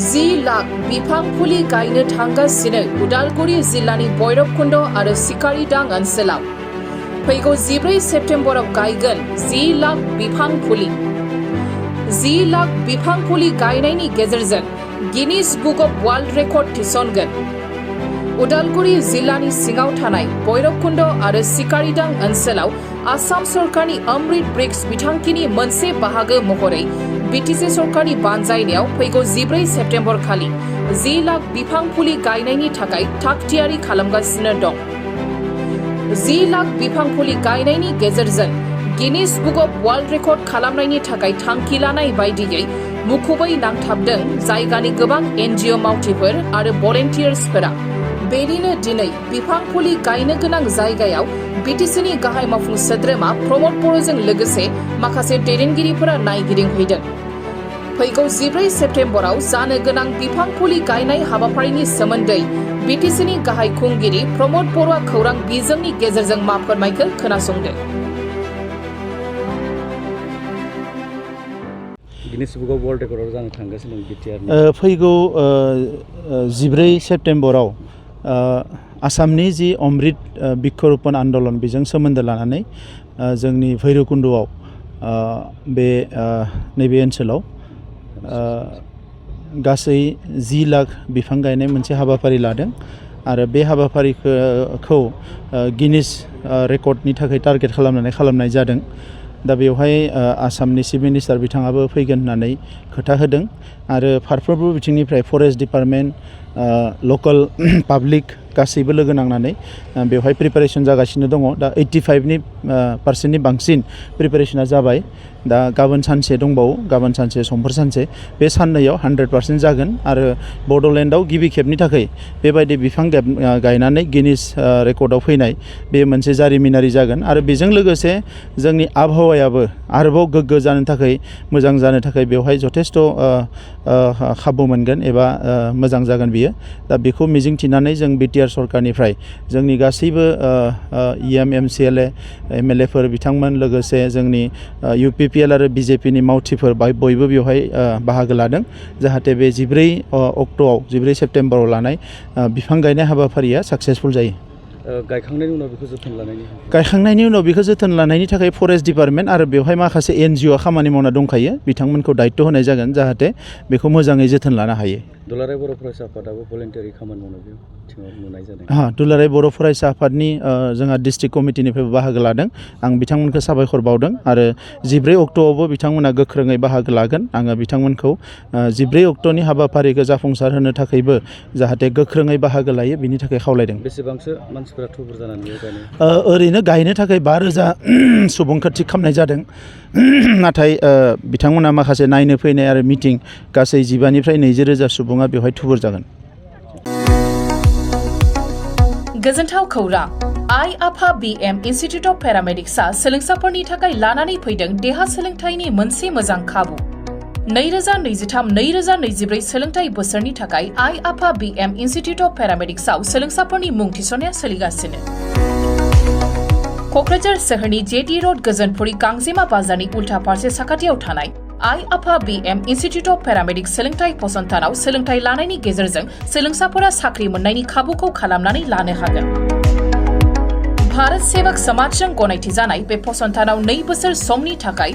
10 लाख बिफां फुलि गायनो थांगासिनो उदालगुरि जिल्लानि भैरबकुन्द आरो सिकारिडां ओनसोलाव फैगौ 14 सेप्तेम्बराव गायगोन 10 लाख बिफां फुलि 10 लाख बिफां फुलि गायनायनि गेजेरजों Guinness book of world record थिसनगोन। उदालगुरि जिल्लानि सिङाव थानाय भैरबकुन्द आरो सिकारिडां ओनसोलाव आसाम सरकारनि अमृत ब्रिक्स बिथांखिनि मोनसे बाहागो महरै बीटीसी सरकारनि बानजायनायाव फैगौ 14 सेप्तेम्बर खालि 10 लाख बिफां फुलि गायनायनि थाखाय थागथियारि खालामगासिनो दं। 10 लाख बिफां फुलि गायनायनि गेजेरजों Guinness book of world record खालामनायनि थाखाय थांखि लानाय बायदियै मुखुबै नांथाबदों जायगानि गोबां एनजिअ मावथिफोर आरो भलेन्टियार्सफोरा। बेनिनो दिनै बिफां फुलि गायनो गोनां जायगायाव बीटीसीनि गाहाय मावफुं सोद्रोमा प्रमद बर'जों लोगोसे माखासे दैदेनगिरिफोरा नायगिदिंहैदों। फैगौ 14 सेप्तेम्बराव जानो गोनां बिफां फुलि गायनाय हाबाफारिनि सोमोन्दै बीटीसीनि गाहाय खुंगिरि प्रमद बर'आ खौरां बिजोंनि गेजेरजों मा फोरमायखो खोनासंदो। गिनिस बुक अफ वर्ल्ड रेकर्डआव जानो थांगासिनो बिटिआर फैगौ 14 सेप्तेम्बराव आसामनि जि अमृत बिक्षरपन आन्दलन बेजों सोमोन्दो लानानै जोंनि भैरबकुन्दआव नैबे ओनसोलाव गासै 10 लाख बिफां गायनाय मोनसे हाबाफारि लादों आरो बे हाबाफारिखौ गिनिस रेकर्डनि थाखाय टारगेट खालामनाय जादों। दा बेवहाय आसामनि चिफ मिनिस्टार बिथाङाबो फैगोन होननानै खोथा होदों आरो फारफ्रोमबो बिथिंनिफ्राय फरेस्ट डिपार्टमेन्ट लकेल पाब्लिक गासैबो लोगो नांनानै बेवहाय प्रिपारेसन जागासिनो दङ। दा 85% बांसिन प्रिपारेसना जाबाय। दा गाबोन सानसे दंबावो, गाबोन सानसे समफोर सानसे, बे साननैयाव 100% जागोन आरो बड'लेण्डआव गिबि खेबनि थाखाय बेबायदि बिफां गायनानै गिनिस रेकर्डआव फैनाय बे मोनसे जारिमिनारि जागोन आरो बेजों लोगोसे जोंनि आबहावायाबो आरोबाव गोग्गो जानो थाखाय मोजां जानो थाखाय बेवहाय जथेस्थ' खाबु मोनगोन एबा मोजां जागोन बियो। दा बेखौ मिजिंथिनानै जों बिटिआर सरकारनिफ्राय जोंनि गासैबो EM MCLA MLA फोर बिथांमोन लोगोसे जोंनि UPPL आरो BJPनि मावथिफोर बयबो बेवहाय बाहागो लादों जाहाथे बे 14 सेप्तेम्बराव लानाय बिफां गायनाय हाबाफारिया साक्सेसफुल जायो। गायखांनायनि उनाव बेखौ जोथोन लानायनि थाखाय फरेस्ट डिपार्टमेन्ट आरो बेवहाय माखासे NGO खामानि मावना दंखायो, बिथांमोनखौ दायित्व होनाय जागोन जाहाथे बेखौ मोजाङै जोथोन लानो हायो। दुलाराय बर' फरायसा आफादाबो भलेन्टियारि खामानि मावनाय नुनाय जादों। दुलाराय बर' फरायसा आफादनि जोंहा डिस्ट्रिक्ट कमिटिनिफ्रायबो बाहागो लादों। आं बिथांमोनखौ साबायखर बावदों आरो 14 अक्ट'आवबो बिथांमोना गोख्रोङै बाहागो लागोन। आङो बिथांमोनखौ 14 अक्ट'नि हाबाफारिखौ जाफुंसार होनो थाखायबो जाहाथे गोख्रोङै बाहागो लायो बिनि थाखाय खावलायदों। बेसेबांसो मानसिफोरा थुबुर जानानै गायनो? ओरैनो गायनो थाखाय 5,000 सुबुंखौ थिग खालामनाय जादों। नाथाय बिथांमोना माखासे नायनो फैनाय आरो मिटिं गासै 15,000 निफ्राय 20,000 सुबुङा बेवहाय थुबुर जागोन। गोजोनथाव खौरां। आइ आफा BM इन्स्टिट्युट अफ पेरामेडिक्सआ सोलोंसाफोरनि थाखाय लानानै फैदों देहा सोलोंथाइनि मोनसे मोजां खाबु। 2023-2024 सोलोंथाइ बोसोरनि थाखाय आइ आफा BM इन्स्टिट्युट अफ पेरामेडिक्सआव सोलोंसाफोरनि मुं थिसननाया सोलिगासिनो। क'क्राझार सोहोरनि JD र'ड गोजोनपुरि गांजेमा बाजारनि उल्था फारसे साखाथियाव थानाय आइ आफा BM इन्स्टिट्युट अफ पेरामेडिक्स सोलोंथाइ फसंथानाव सोलोंथाइ लानायनि गेजेरजों सोलोंसाफोरा साख्रि मोननायनि खाबुखौ खालामनानै लानो हागोन। भारत सेवक समाजजों गनायथि जानाय बे फसंथानाव 2 बोसोर समनि थाखाय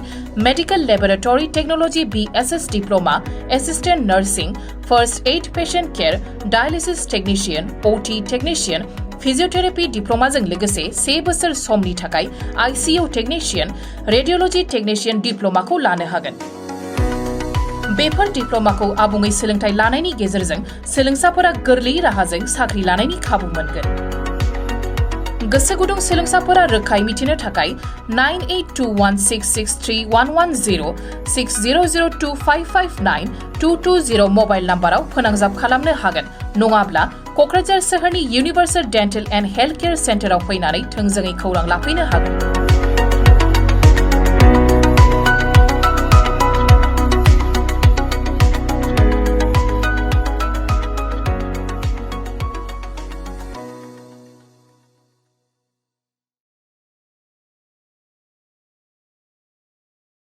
medical laboratory technology BSS diploma, assistant nursing, first aid patient care, dialysis technician, OT technician, physiotherapy डिप्लोमाजों लोगोसे 1 बोसोर समनि थाखाय ICU टेक्निशियन, रेडियोलॉजी टेक्निशियन डिप्लोमाखौ लानो हागोन। बेफोर डिप्लोमाखौ आबुङै सोलोंथाइ लानायनि गेजेरजों सोलोंसाफोरा गोरलै राहाजों साख्रि लानायनि खाबु मोनगोन। गोसो गुदुं सोलोंसाफोरा रोखायै मिथिनो थाखाय 9821663110 6002559220 मबाइल नाम्बाराव फोनांजाब खालामनो हागोन। नङाब्ला क'क्राझार सोहोरनि universal dental and health care सेन्टाराव फैनानै थोंजोङै खौरां लाफैनो हागोन।